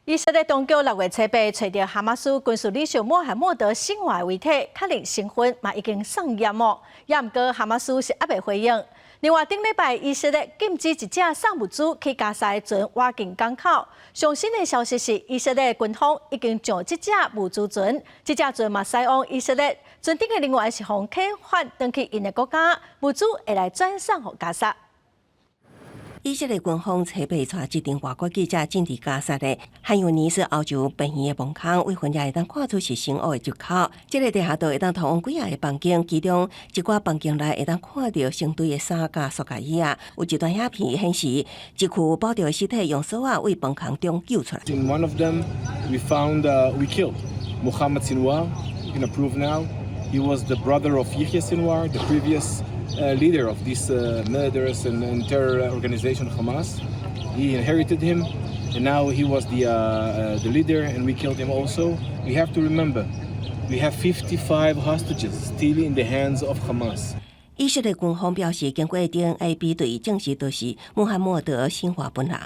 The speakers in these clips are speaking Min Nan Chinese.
以色列當局六月初八揣著哈馬斯軍事領袖穆罕默德·辛華遺體，確認身份嘛已經送驗哦。也毋過哈馬斯是猶未回應。另外，頂禮拜以色列禁止一隻送物資去加沙的船倚近港口。上新的消息是，以色列軍方已經將這隻物資船，這隻船嘛駛往以色列，船頂的人員是予遣返轉去𪜶的國家，物資會來轉送予加沙。以色列軍方初八帶這陣外國記者進佇加薩的漢尤尼斯歐洲病院的門空，為分也會當看出是新屋的入口。這个地下道會當通往幾仔个房間，其中一寡房間內會當看著成堆的衫佮塑膠椅仔。有一段影片顯示，一具包著的屍體用索仔對崩空中救出來。 In one of them, we found we killed Muhammad Sinwar. We can approve now. He was the brother of Yahya Sinwar, the previous leader of this murderous and terror organization Hamas. He inherited him, and now he was the leader, and we killed him also. We have to remember, we have 55 hostages still in the hands of Hamas. 以色列軍方表示，經過 DNA 比對，證實就是穆罕默德·辛華本人。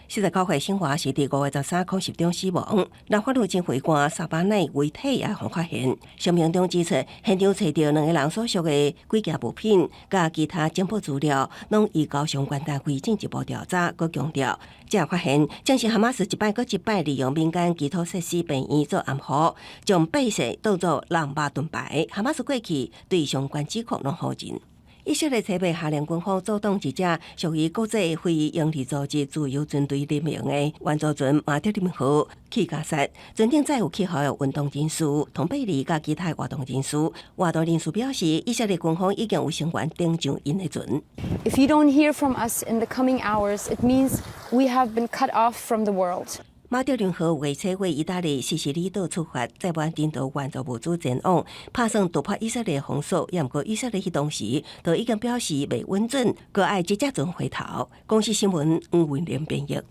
49歲辛華是佇5月13空襲中死亡。那法律指揮官薩巴內遺體也予發現。聲明中指出，現場揣著兩个人所屬的幾件物品，佮其他情報資料，攏移交相關單位進一步調查。閣強調，這發現正是哈馬斯一擺閣一擺利用民間基礎設施病院做掩護，將百姓當做人肉盾牌。哈馬斯過去對相關指控攏否認。以色列初八下令軍方阻擋一隻屬於國際非營利組織自由船隊聯盟的援助船馬德林號去加薩，船頂載有氣候運動人士、唐貝利佮其他活動人士。活動人士表示，以色列軍方已經有成員登上𪜶的船。 If you don't hear from us in the coming hours, it means we have been cut off from the world. 馬德林號月初對意大利西西里島出發，載滿人道援助物資前往，拍算突破以色列封鎖。也毋過以色列彼當時就已經表示袂允准，閣愛這隻船回頭。公視新聞黃文玲編譯。